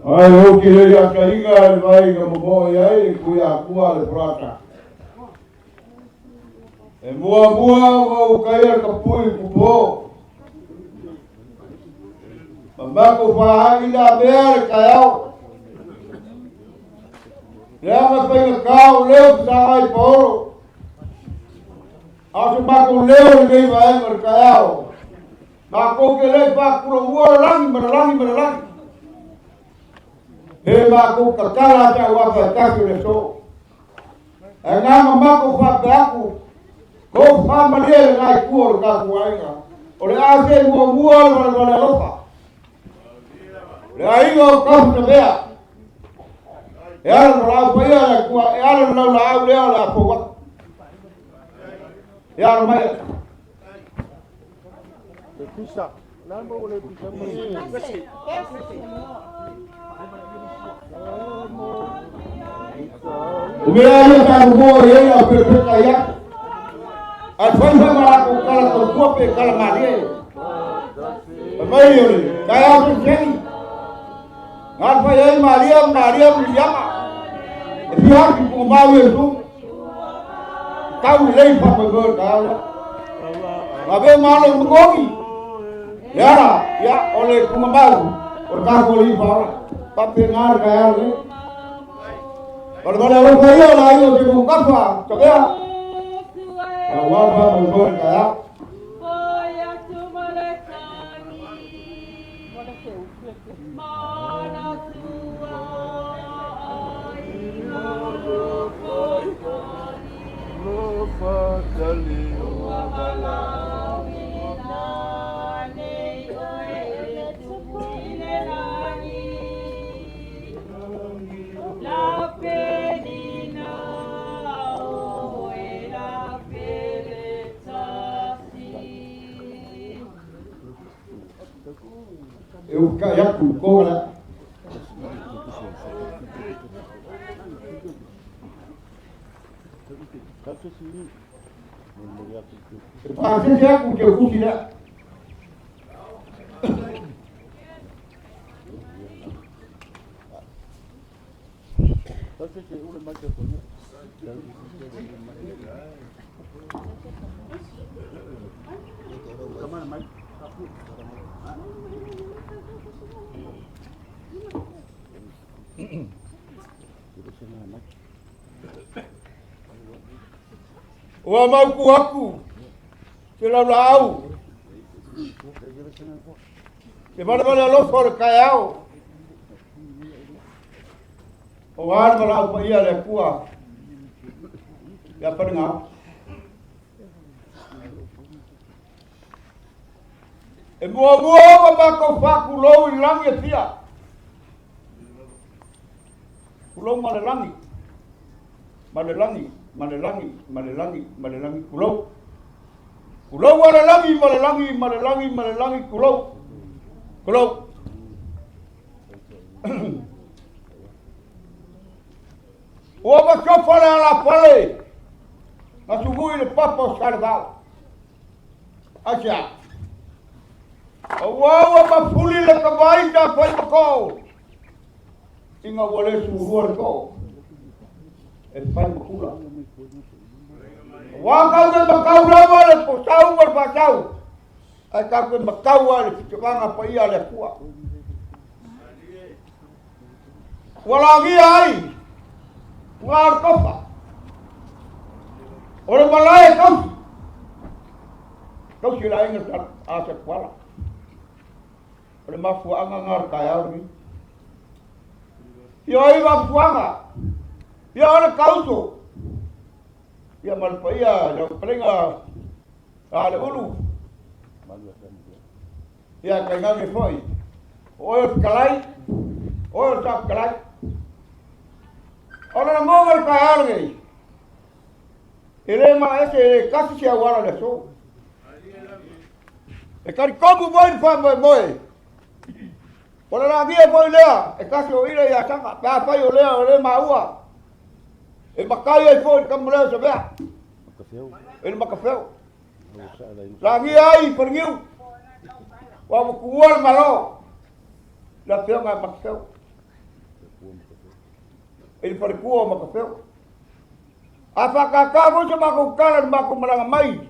Ai o ki le ia kainga le vai ka mo i ai ku ia kua le frata. E mua mua o kai ka pui ku po. Ma mako wha i la mea le kaiao. Le anga whainga kao leo ki tā ai paoro. A se mako leo le nei vaenga le kaiao. Mākou ke le whākura ua le langi ma le langi ma le langi. He mākou kakala te au apa e kasi o le so. E ngā ma mākou whāpe aku, ko whāmarie le ngai kua o le kākou aiga. O le āse mua mua le wale wale alofa. Le aiga o kahu te mea. E ala no lau paia le kua, e ala no lau la au lea o le apo waka. E ala mai atu. O mea ia ta mo e ia pe pe ka ia. Ai fai fai mara ko kala ko tua pe kala marie. Mai o le ka ia ko seni. Ngā fai ai Maria Maria Miriama. E fi haki ko mau e tu. Kau lei fa ko ko ka ia. Ngā ve malo mngogi. Le ara ia o le kuma mau o ka ko li fa ora. Pa pe ngā ka ia le. Wale wale alofa ia la ia o te mo kafa ka mea. Ka wa fa mo ko ka ia. E uka iaku ko la. E pāsese aku ke kusi lea. Ua mau ku aku te lau laau. Te walewale alofa o le kaeao. O wā le walau pa ia le kua. Ia paringa. E mua mua ma mākou whākulou i langi e fia. Kulou ma le langi. Ma le langi, ma le langi, ma le langi, ma le langi, kulou. Kulou ma le langi, ma le langi, ma le langi, ma le langi, kulou. Kulou. Ua masofa le ala pale. Na sumui le papa o Salevao. Asia. Ua ua mafuli le kawai ta whai mako. Inga ua le suhua le ko. E whai makula. Ua kau ke makau lava le posau ma le whasau. Ai ka koe makau a le fitokanga pa ia le akua. Ua lagia ai, ua ar kofa. O le malae kausi. Kausi la inga sa a sa kuala. O le mafuaanga ngā re kai au ni. Ia ai mafuaanga. Ia o le kauso. Ia ma le paia, ia palenga a le ulu. Ia kai ngau foi. O oe o kalai. O oe o tap kalai. O na mo le kai au nei. E le ma ese e kasi se au ala le so. E kari komu moi le wha moe moe. O le rangia moi lea, e kasi o ira i a sanga, pe a whai o lea o le maua. E makai ai foi le kamuleo sa mea. E le makawheo. Rangia ai paringiu. Wa mo kuua le malo. La whionga e makawheo. I le falekua o Makafeo. A faakākā foi se matou tala i le matou malaga mai,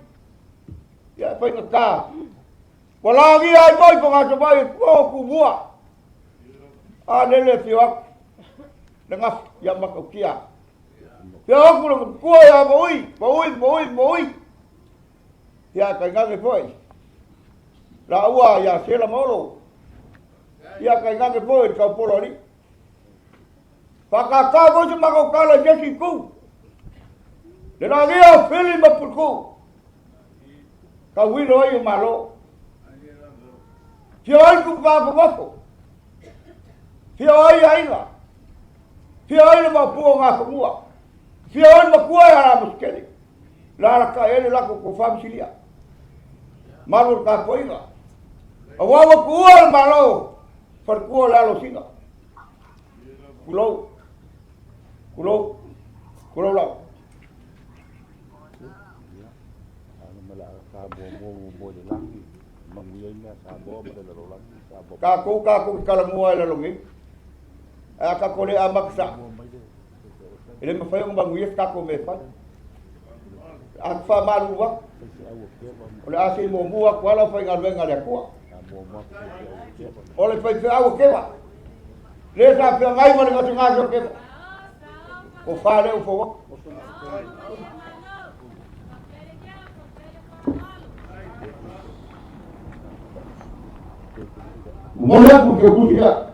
ia e faigata. Ua lagia ai foi Fogasavaii e tua o Tumua. A lele afio atu le gafa ia Matautia. Afio atu le matua ia Maui, Maui, Maui, Maui. Ia tainane foi laua ia Sela ma Olo. Ia tainane foi le taupolo alii. Faakākā foi se matou tala i se isi itu. Le lagia o Fili ma Puletuu. Tauilo ai o Malo. Fio ai Tupua-fafo. Fio ai aiga. Fio ai le maopu o Gafanua. Fio ai le matua ia Lamasitele. Lalakaʻi ai le latou tofa ma silia. Malu o le tapuaiga. Aua ua tuua le Malo, faletua o le alo o Sina. Tulou. Tulou. Tulou lava. Tatou tatou te talanoa i lalo nei. Ae a tatou le amata sao, e le mafai ona manuia se tatou mea e fai. A te faamalulu atu, o le a se i muamua atu lava le aufaigaluega a le Atua. O le faifeau a Keva, le sa feagai ma le gasegase o Keva. O fa lea ua fou atu. Momoli atu ke kusi ia.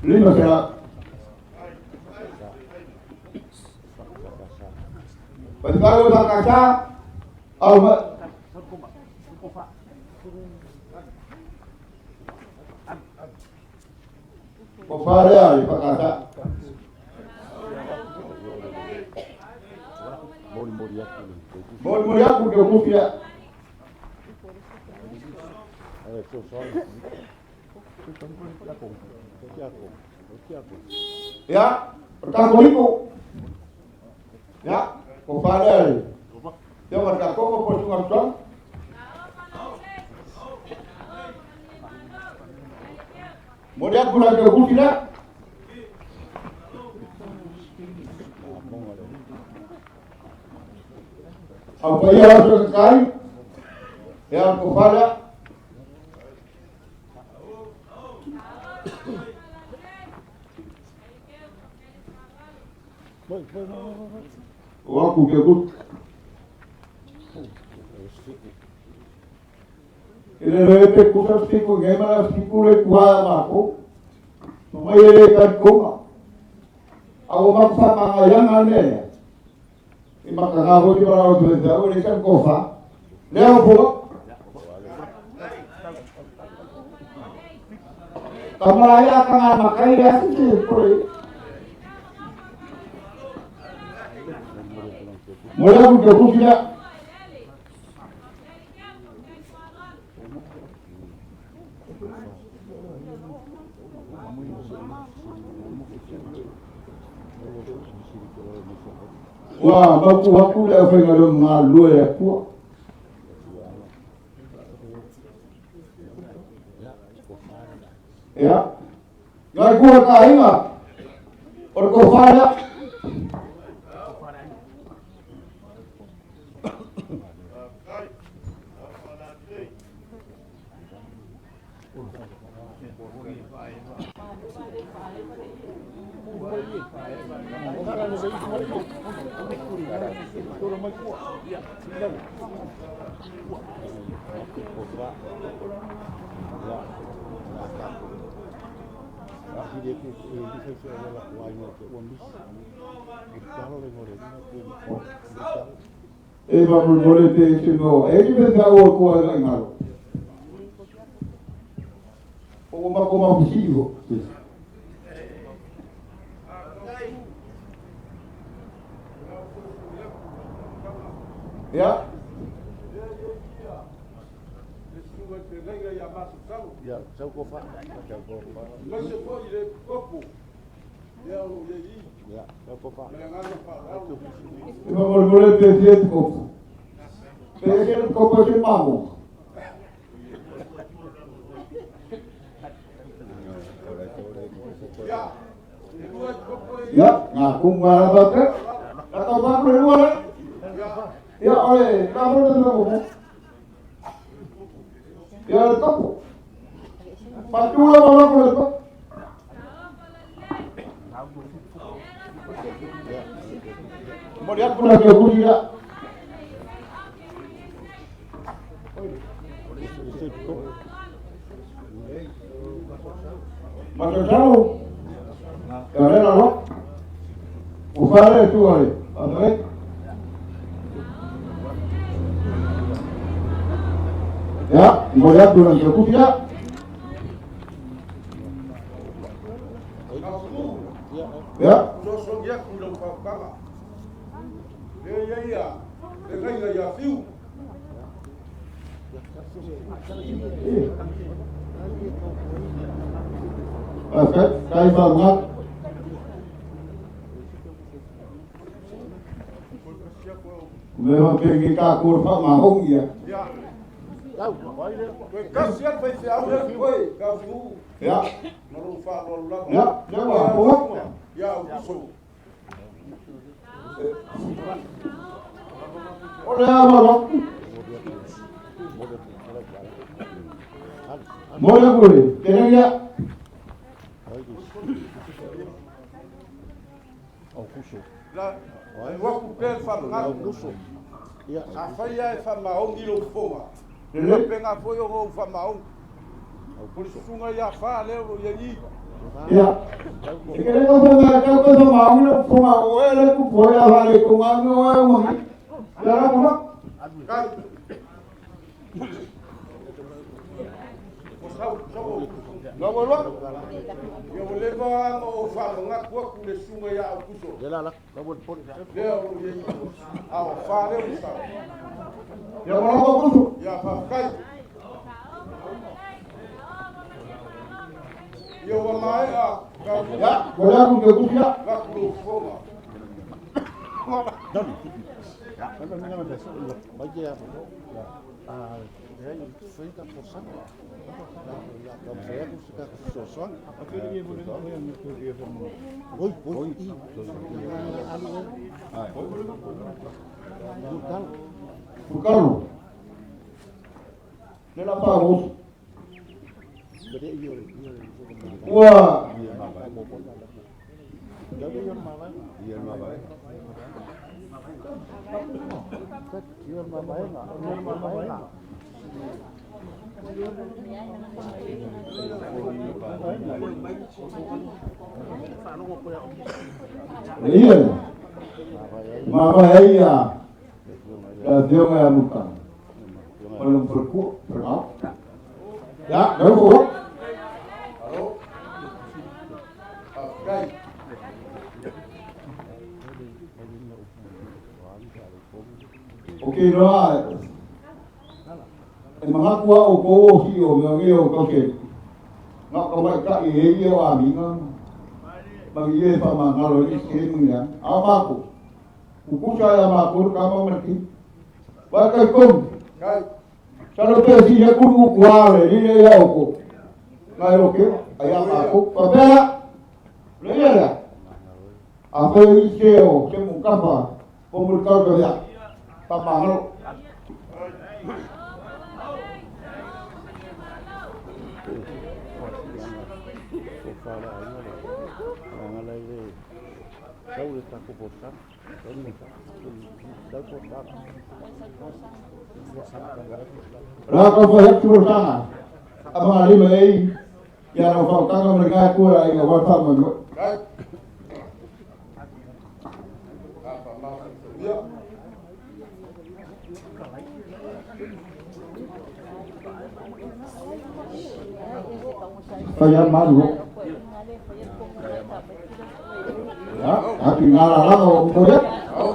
500. Faifeau e faakasa, au mai. Ko wharea i whakata. Morimori atu ke kutia. Ia, o tako iko. Ia, ko wharea i. Ia, o ka koko po tunga tuang. Mori atu la ke kusi la. Au paia la se kai. Ia ko wharea. O aku ke kusi. E le le te kusa siku nge mana siku le kuha mako. Mai e le kai konga. A o maka manga yanga ne. I maka ngā hoi o rau tue te au le kan kofa. Le au pua. Kamara ka ngā makai le atu te pore. Mo le aku te kusi Ua mautu atu le aufaigaluega galulue i le Atua. Ia, ngai kua ka aiga, o le tofa lea. E faamolemole pe se mea e te feau o kua e ngalo. O ua mako mafisili ho. Ia. Ia, sau ko fa. Sau ko fa. Ia, sau ko fa. E faamolemole pe fia te kopo. Pe se le kopo se mamo. Ya, ngaku ngala bape. Atau baku le lua le. Ya, ole, kamu le mo. Ya le topo. Patula wala ko le topo. Mo dia pula ke kuri ya. Macam Ya le la lo. Ufare tu ale. Ame. Ya, mo dia pula ke kuri ya. Ya. Sosogi aku lau faukaga. Le ia ia, le faiga ia fiu. Okay, kai ba nga. Me va pe ka kur fa ma hong ia. Ia. Toe kasi ala faifeau le koe, ka fiu. Ya. Ma lou faaaloalo lava. Ya, ya wa ko. Ia uso. O le a ma lo. Mo le kuri, kene ya. La, e waku pea le faamagalu. Afai lava e faamaogi lou fofoga. Le Pega foi o ou faamaogi. O le susuga ia fa lea o lo iai i. Ya. E kene ko fa ka ko fa ma ngi ko ma o e le ku ko ya va le ko nga no e mo. Ya la ko. Kai. O sau sau. La mo lo. Ia ua leva ona ou faamagaku aku le susuga ia Aukuso. Lea o lo iai. A o fa lea ua sau. Ya mo lo ko ku. Ia faafetai. Ia ua maea ka Ya, ko ya ku ke ku ya. laku lou fofoga. Bukalu. Le la pa go. Ua. Ia. Ma va ia. La dionga ya muka. Belum berku, berau. Ya, baru ko. Alo. Faafetai. Okei roa. E mangakua o ko o hi o mea nge o kake. Ngā ka mai ka i e ia o a minga. Mangi e wha mangalo i se munga. A mako. Kukusa ya mako ka ma marki. Wa kai kom. Kai. Salo pe si he kuru kuale ni le ia o ko. Ngai o ke ai a mako. Pa pera. Le ia la. A pe i se o ke mukapa. Po murkau ka ya. Pa mangalo. La ka fa hek turu sanga. Ama lima ei. Ya na fa kanga me ka kura i wa fa mo. Kai. A faamalo. Ia. Fa ya malu. Ya, hapi ngala la o ko ya. Au. Au.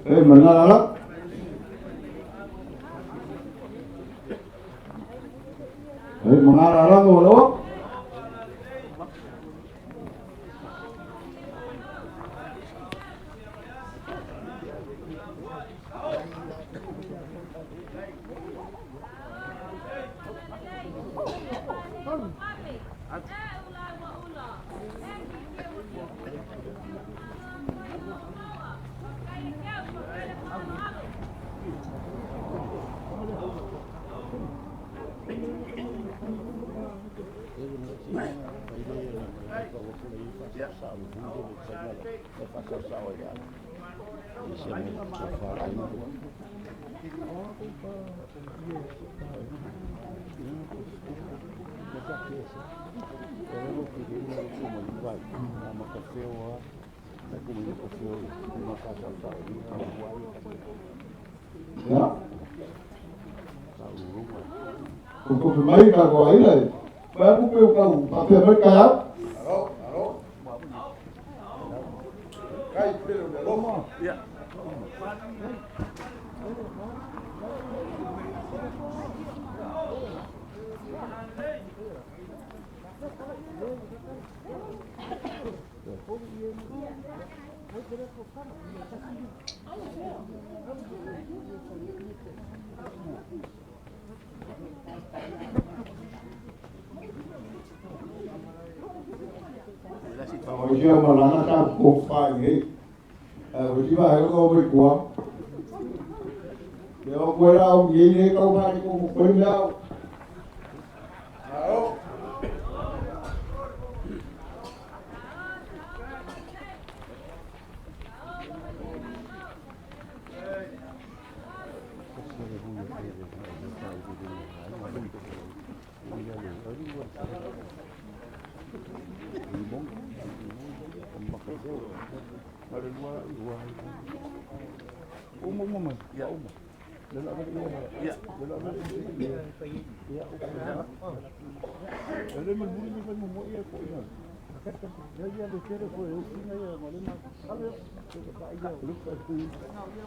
Eh mangala la. Eh mangala la o lo. Ya. Ko ko mai ka ko ai lai. Ba ku pe ka u pa pe mai ka. Alo, alo. Kai pele o le alofa. O sia malanga sa ko pa ye. O si ba ko ko ko. Le o ko la o ye ye ko pa ko ko la. Alo.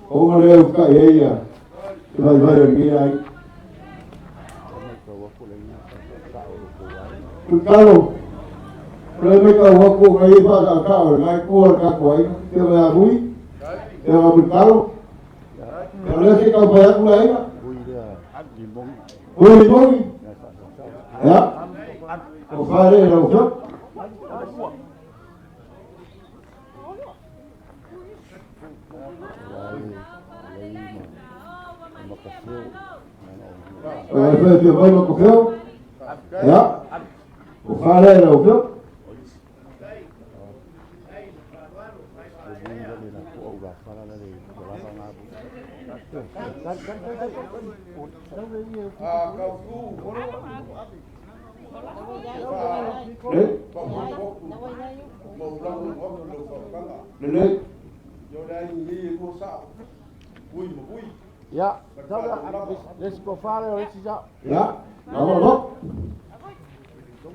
O le o ka ye ya. Vai vai o ye ai. Kalo. Le me ka wa ko ka ye pa ka ka o ngai ko ka ko ai. Te va hui. Te va bu kalo. Ya le se ka pa ya ku ai. Hui hui. Ya. O fare la o Fe fia mai ma ko feo. Ya. O fare la o feo. A kau tu. Le. Ma u lau o lo fa Le le. Yo le ai ni ko sa. Hui ma hui. Ya, let's go fare o let's ya. Ya. No no.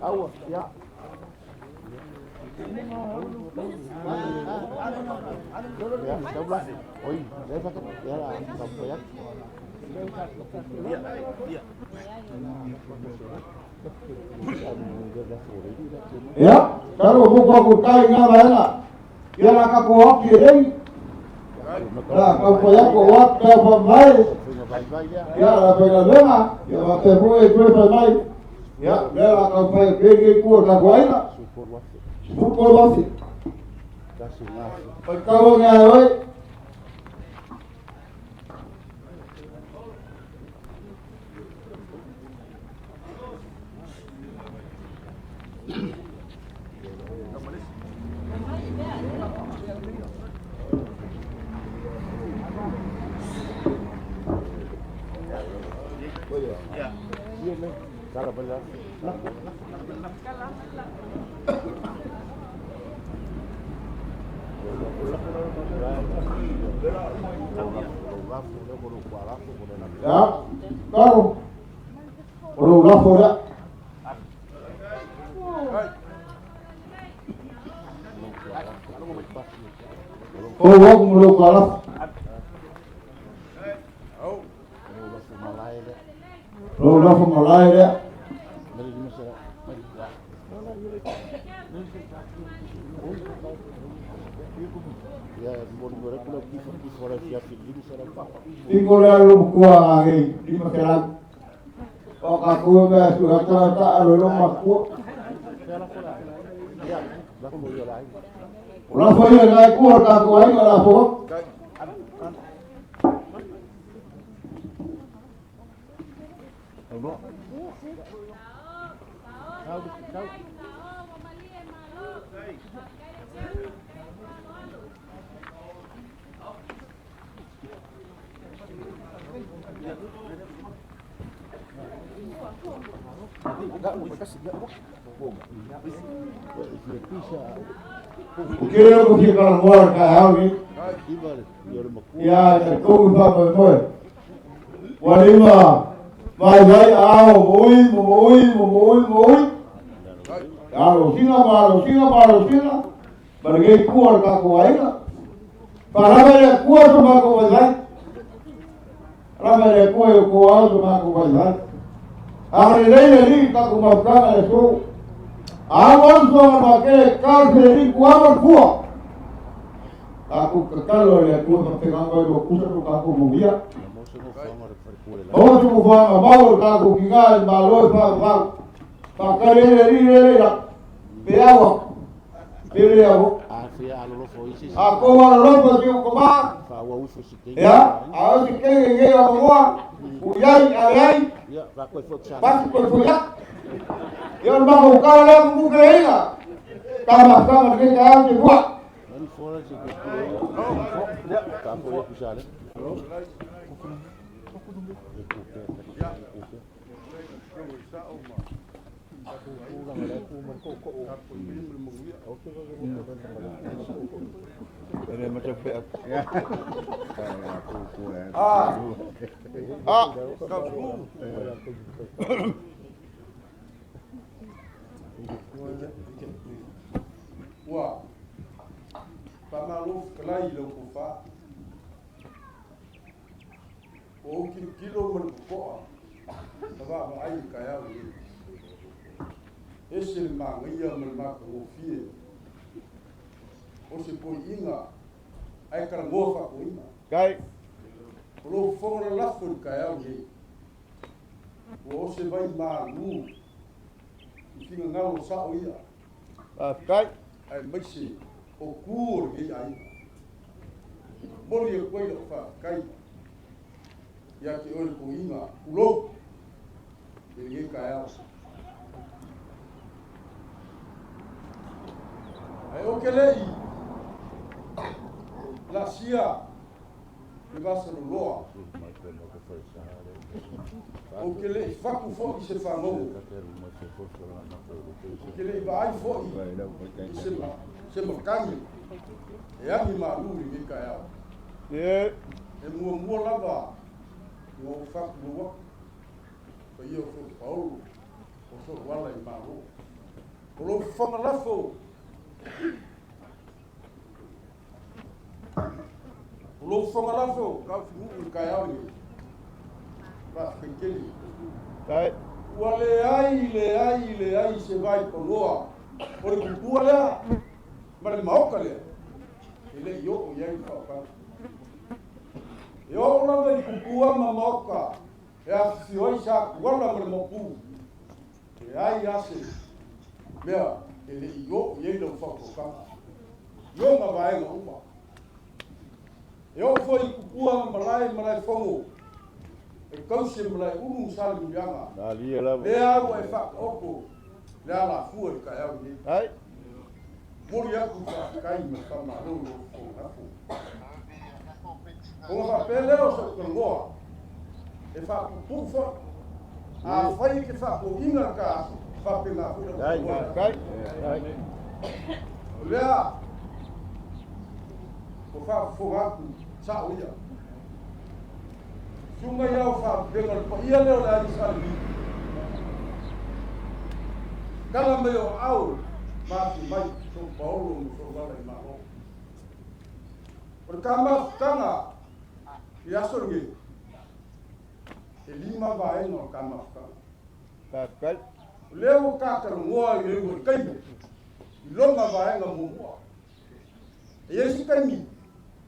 Aua, ya. Ya, dobla. Oi, leva ka ya la, ya. Ya, karo mo ko ko tai ngā la. Ya la ka ko api rei. La ka ko ya ko wa ka pa mai. Ya la pe la lena, ya va te mo e pa mai. Ya, le la ka pa e ke ko ka ko ai la. Su ko wa si. Pa ka wa ngā oi. Ya, karo. Ro la fora. O wa ko ro kala. Ro la fo malai le. Ingo le alo kua ngai di masalah. O ka ku me su ka ta alo lo makua. O la fo ia ngai ku ka ku ai la fo. O ke lea ko fia kalanoa le taeao lenei. Ia tatou i faamoemoe. Ua lima vaivai aao moui momoui momoui momoui. Alosina ma alosina ma alosina ma lenei kua o le tatou aiga. Faalava i le Atua so matou vaivai. Lava i le Atua i o outou ao so matou vaivai. Agalelei le Alii i le tatou mafutaga i le aso. Alo atu soaga matele, tatalo se Alii tuama le fua. Tatou tatalo i le Atua faapena mai lo kusa to tatou manuia. Maua se nofoaga mau o le tatou tina i le Malo e faavavau. Faatali ai le Alii lea le la. Pe aua. Pe le aua. A kou alolofa si ou tama. Ia, a o se kenge ngei o mamoa. Uyai, aleai. Pasi koe foi atu. Ia o le mafaufau lea mumu keleiga. Tama tama le taeao te lua. Ah, Ua faamalo fetalai i lau tofa. Ua ou tilotilo ma le totoa ma vaavaai i le taeao lenei. Ese le manaia ma le matagofie o se toeaina ae talanoa faatoeaina. Kai. O lou fofoga lalafo i le taeao lenei, ua o se vai malu i finagalo sao ia. Faafetai. Aemaise o tu o lenei aiga. Momoli atu ai lau faafetai ia te oe le toeaina, tulou i lenei taeao. Ae ou te le i laasia le vasaloloa, ou te le i fatu foi i se fagogo, ou te le i vaai foi i se, se matagi e agi malu i lenei taeao. E muamua lava ona ou fatulou atu paia o sou paolo o sou ala i Malo. O lou fofoga lafo O lou fofoga lafo Kaufinuu i le taeao lenei. Faafetai tele. Kai. Ua leai, leai, leai se vai panoa o le kupua lea ma le maota lea e le i oo i ai le faautaga. E oo lava i le kupua ma maota e afifio ai Satuala ma le Maopu, leai lava se mea e le i oo i ai lau faautautaga i ona vaega uma. E oo foi i kupua ma malae, Malaefono, e tausi e Malaeulu ma Salemuliaga, lea ua e faataoto le alafua i le taeao lenei. Ai. Momoli atu le faafetai ma le faamalo i lou fofoga lafo. Ona faapea lea o sau talanoa, e faapupuu foi. Afai e te faatoeaina le ta aso, faapena foi lau talanoa. O lea ua faafofoga atu sao ia. Susuga i ao faapena o le paia lea o le Aiga Sa Levi. Tala mai o aao ma afi mai sou paolo ma sou ala i Malo. O le ta mafutaga i aso lenei, e lima vaega o le ta mafutaga. Faafetai. O lea ua ta talanoa i le uluai taimi i lona vaega muamua. E i ai se taimi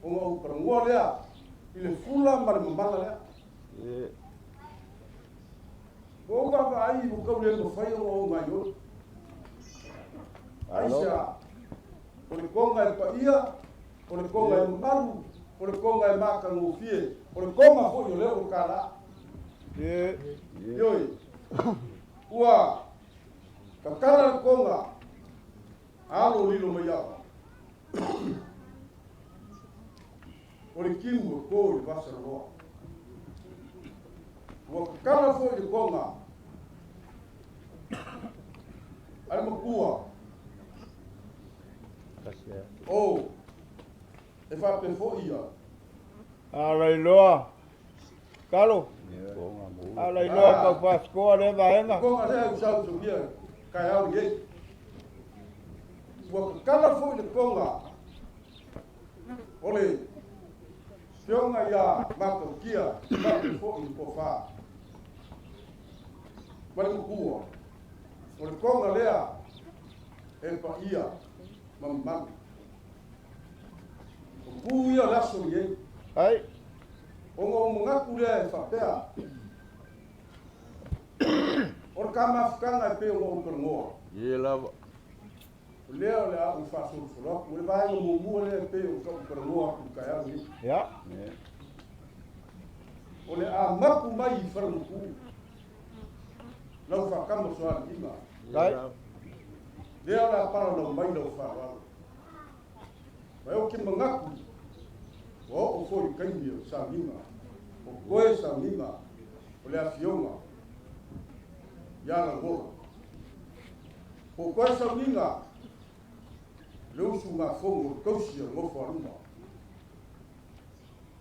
ona ou talanoa lea i le fula ma le mamala lea. Ua ou vaavaai ua tau le mafai ona ou gaoioi. Aisea, o le toga e paia, o le toga e mamalu, o le toga e matagofie, o le toga foi o lea ua tala. Ioe, ua tatala le toga Alo lilo mai au. O le timu e to i le vasaloloa. Ua tatala foi le toga. Ae le matua, o, e faapea foi ia. A lailoa, Kalo, a lailoa tau faasoa lea vaega. Koga lea ua sausaulia taeao lenei. Ua tatala foi le koga o le Afioga ia Matautia faapea foi le Tofa ma le Matua. O le koga lea e paia ma mamalu. O pu ia o le aso lenei. Ai. Ona ou manatu lea e faapea, o le ta mafutaga e pei ona ou talanoa. Ie lava. O lea o le a ou faasolosolo atu. O le vaega muamua lea e pei ona ou talanoa atu i le taeao lenei. Ia. O le a mapu mai i Falemutu lau faatama soaliiga. Ai. Lea o le a palalau mai lau faaaloalo. Ma ou te manatu, ua oo foi i le taimi o le sauniga, o toe sauniga o le Afioga ia Lauola. Po o toe sauniga le usugafono o le tausi a le nofo a luma.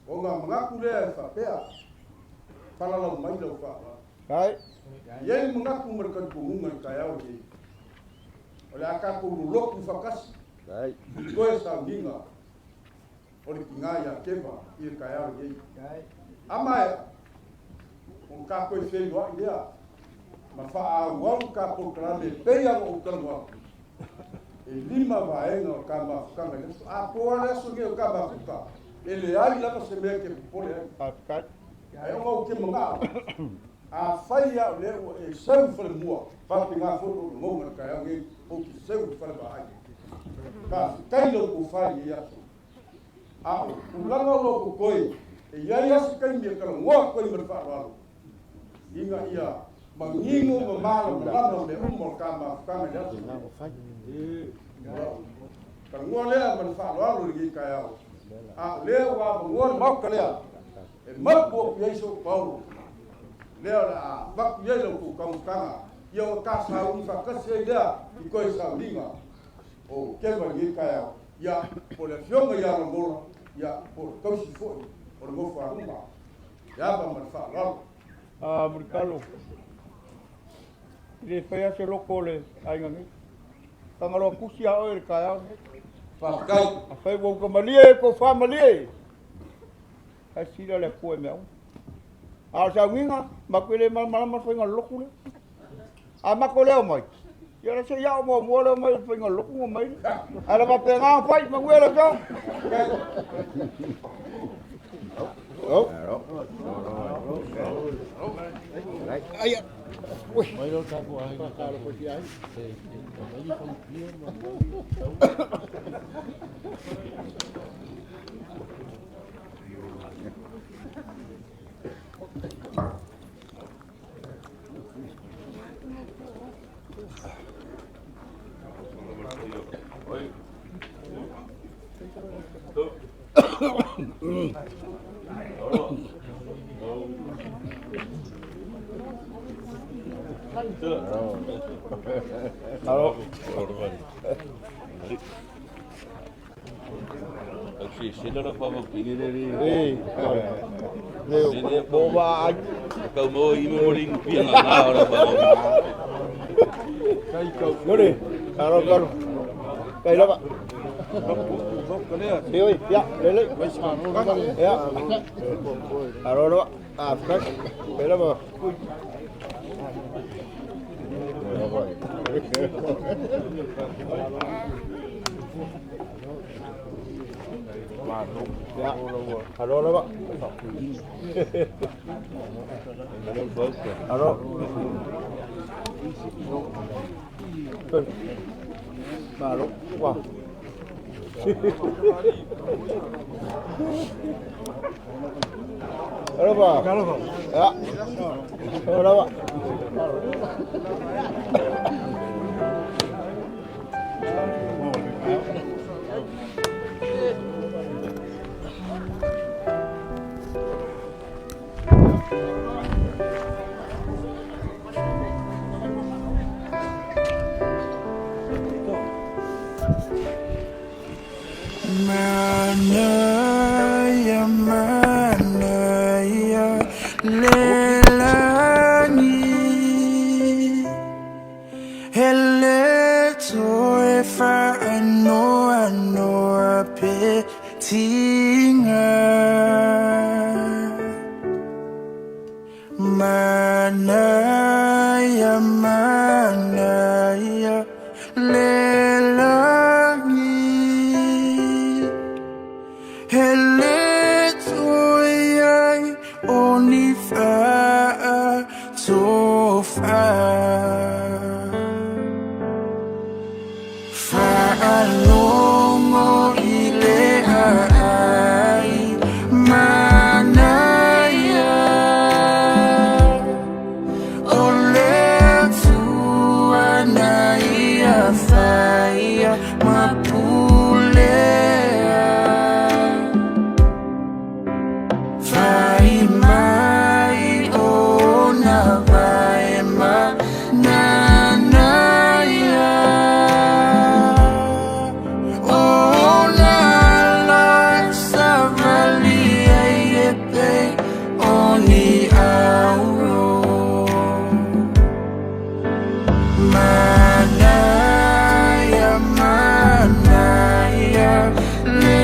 Ona manatu lea e faapea, palalau mai lau faaaloalo. Ai. E i ai le manatu ma le talitonuga i le taeao lenei, o le a tatou lolotu faatasi i toe sauniga o le tina ia Keva i le taeao lenei. A maea, ona tatou feiloai lea ma faaauau le ta polokalame e pei ona ou talanoa atu. E 5 vaega o ta mafutaga i le aso. Atoa le aso lenei o ta mafuta, e leai lava se mea e te popole ai. Faafetai. Ae ona ou te manao, afai lava o lea ua e seu i falemua, faapena foi lou lagona i le taeao lenei, ou te seu i falevaai. Faafetai lau tofa i lenei aso. A o tulaga o lo o totoe, e i ai lava se taimi e talanoa atu ai ma le faaaloalo, ina ia manino ma malamalama mea uma o le ta mafutaga i le aso. Talanoa lea ma le faaaloalo i lenei taeao. A o lea ua avanoa le Maota lea, e mapu atu i ai sou paolo, lea o le a avatu i ai la outou taumafataga, ia ona ta sauni faatasi ai lea i toe sauniga o Keva i lenei taeao, ia, po o le Afioga ia Lagola, ia, po o le tausi foi o le nofo a luma. Le ava ma le faaaloalo. A Mulitalo, e le faia se loko o le aiga nei. Tagaloa tusi a oe i le taeao lenei. Faafetai. Afai ua uta malie, tofa malie. Ae sila le Atua i mea uma. A o sauniga, matou te le malamalama le faiga o le lotu lea. A matou leo mai, ia le se i ao muamua leo mai le faiga o le lotu ma mai lea. Ae le faapena ona fai, manuia le aso. Ai, ui. Alo. Ei, le bo va ai. Lore, alo kalo. Kai lava. Oi, ya, lele. Ya. Alo lava. Ah, kai. Kai lava. Ya. Alo lava. Alo. Malo. Wa. Alo ba. Ya. Alo lava. le lagi. E le toe faanoanoa pe tiga. Manaia, manaia le lagi. E le toe i ai o ni faatofa. Faalogo i le aai manaia o le Atua na ia faia ma pulea. Fai mai ona vae ma nanaia. Ona ala e savali ai e pei o ni auro. Manaia, manaia le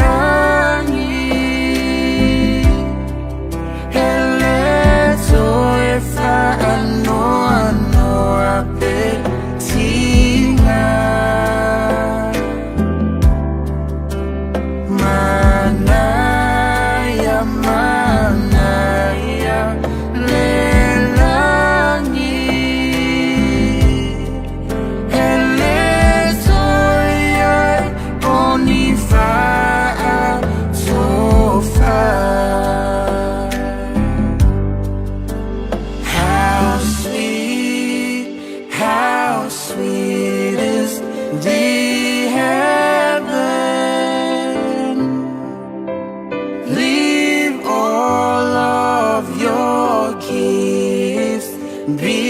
lagi. E le toe faanoanoa pe tiga. Manaia, manaia le lagi. E le toe i ai o ni faatofa. How sweet is the heaven. Leave all of your gifts behind.